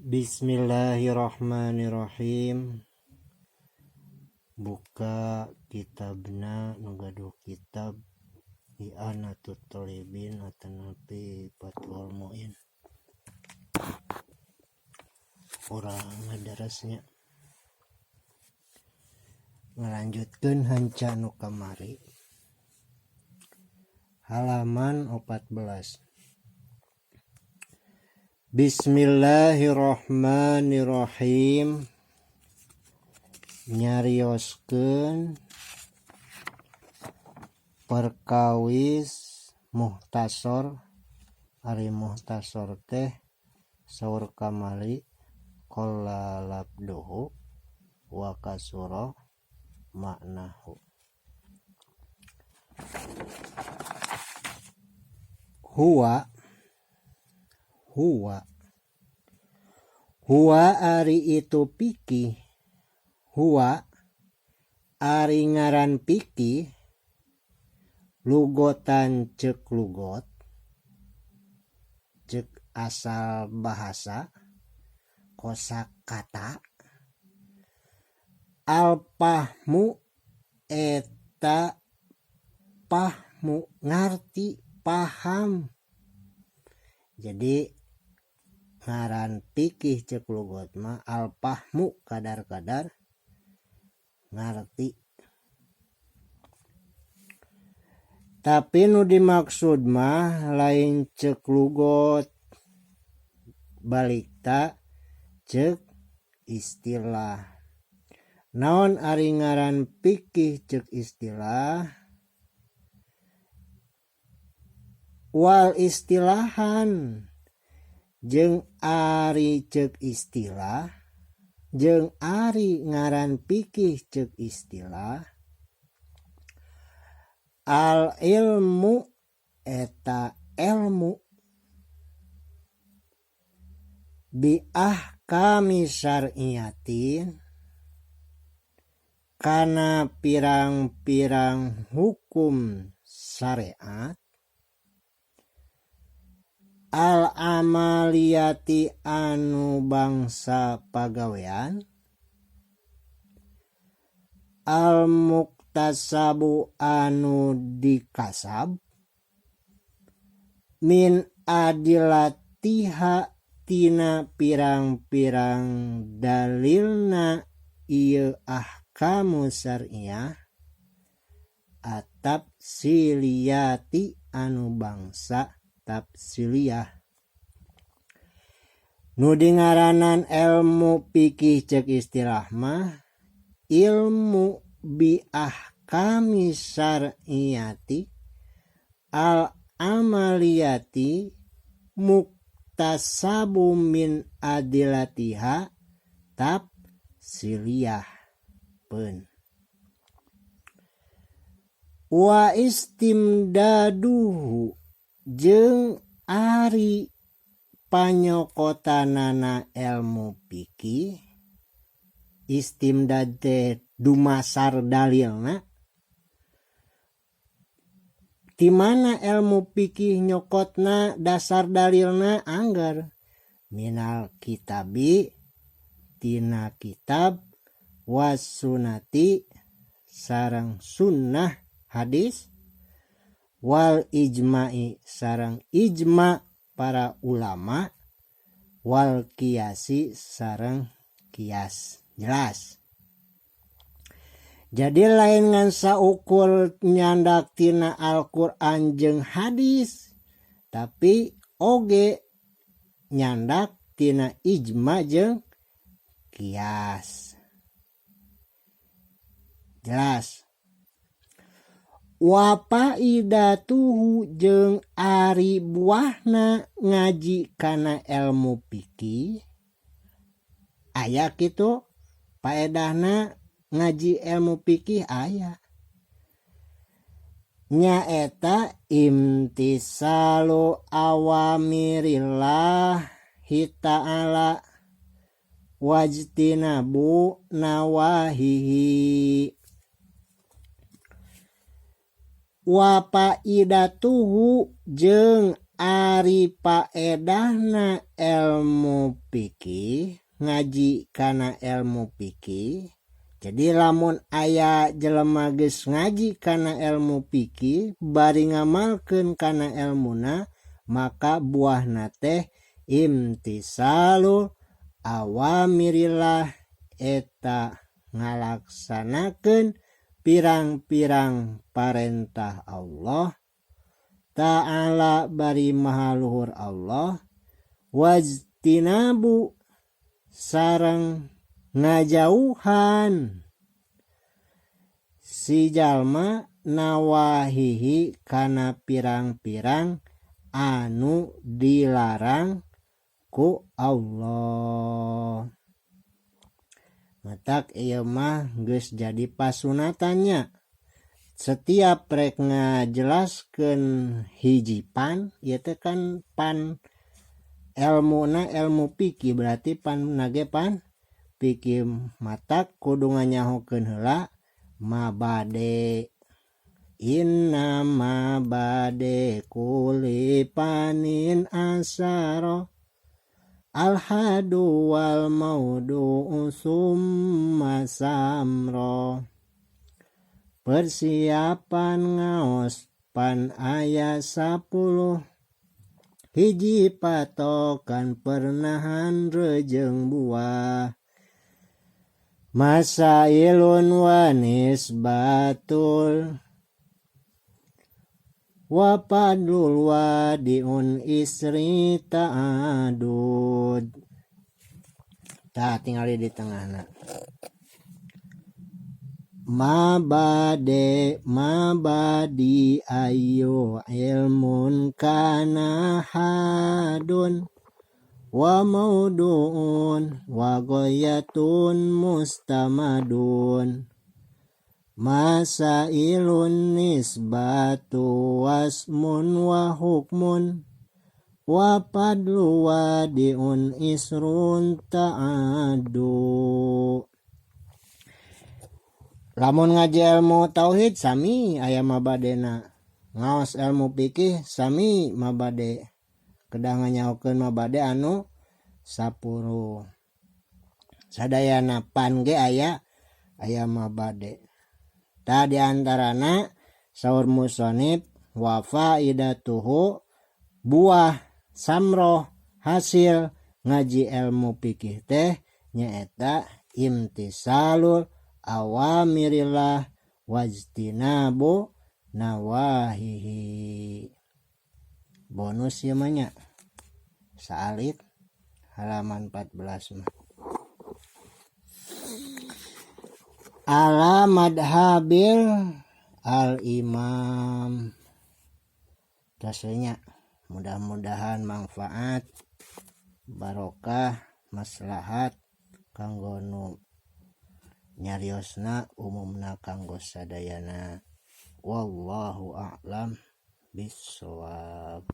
Bismillahirrahmanirrahim. Buka kitabna nu gaduh kitab I'anatut Thalibin atanapi Fathul Muin. Urang ngadarasnya. Ngalanjutkeun hanca nu kamari. Halaman 14. Bismillahirrahmanirrahim. Nyarioskeun perkawis muhtasor. Ari muhtasor teh saur kamari qala labduhu wa kasura maknahu. Huwa huwa huwa ari itu pikih, huwa ari ngaran pikih lugotan ceuk lugot ceuk asal bahasa kosakata al-fahmu eta fahmu ngarti paham. Jadi ngaran pikih ceuk lugot mah al-fahmu kadar-kadar ngarti. Tapi nu dimaksud mah lain ceuk lugot balikta ceuk istilah. Naon ari ngaran pikih ceuk istilah? Wal istilahan jeung ari ceuk istilah jeung ari ngaran pikih ceuk istilah al ilmu eta elmu bi ahkami syar'iyatin kana pirang-pirang hukum syariat al amaliyati anu bangsa pagawean al muktasabu anu dikasab min adilatiha tina pirang-pirang dalilna ieu ahkamu syariah atap siliyati anu bangsa tafsiliyah. Nu dingaranan ilmu pikih ceuk istilah mah ilmu bi ahkami syar'iyati al amaliyati muktasabu min adilatiha tafsiliyah peun. Wa istimdaduhu jeung ari panyokotanana ilmu pikih istimdad teh dumasar dalilna ti mana ilmu pikih nyokotna dasar dalilna angger minal kitabi tina kitab was sunati sareng sunnah hadis wal ijma'i sareng ijma para ulama wal kiasi sareng kias. Jelas. Jadi lain ngan saukur nyandak tina Al-Qur'an jeung hadis tapi oge nyandak tina ijma jeung kias. Jelas. Wa faidatuhu jeung ari buahna ngaji kana ilmu pikih aya kitu paedahna ngaji ilmu pikih aya nyaeta imtisalu awamirillahi ta'ala wajtinabu nawahihi. Wa faidatuhu jeung Ari paedahna ilmu fikih, ngaji kana ilmu fikih. Jadi lamun aya jelema geus ngaji kana ilmu fikih bari ngamalkeun kana elmuna, maka buahna teh imtisalu awamirillah, eta ngalaksanakeun pirang-pirang parentah Allah Ta'ala bari maha luhur Allah, wajtinabu sareng ngajauhan si jalma nawahihi kana pirang-pirang anu dilarang ku Allah. Matak ieu mah geus jadi pasunatannya. Setiap rek ngajelaskeun hiji pan, ieu teh kan pan elmuna elmu fikih, berarti pan nage pan fikih, matak kudu nganyahokeun heula mabade. Inna mabade kulli panin asaro alhadu wal maudu summa samro. Persiapan ngaos pan aya 10, hiji patokan pernahan rejeng buah. Masailun wa nisbatul wa fadlul wadiun isri ta'adud. Tah tingali di tengahna. Mabade mabadi ayu ilmun kana hadun wa maudu'un wa ghayatun mustamadun. Masailun nisbatu wasmun wa hukmun wa fadlu wadiun isrun ta'adu. Lamun ngaji ilmu tauhid sami aya mabadena, ngaos ilmu fikih sami mabade, kedah nganyahokeun mabade anu 10. Sadayana pan ge aya mabade. Tah di antarana saur musonib wa faidatuhu, buah samroh hasil ngaji ilmu fikih teh nyaeta imtisalul awamirillah wajtinabu nawahihi. Bonus ieu mah nya saalit halaman 14 mah. Ala madhabil al imam. Tasnya mudah-mudahan manfaat, barokah, maslahat kanggo nu nyariosna, umumna kanggo sadayana. Wallahu a'lam bissawab.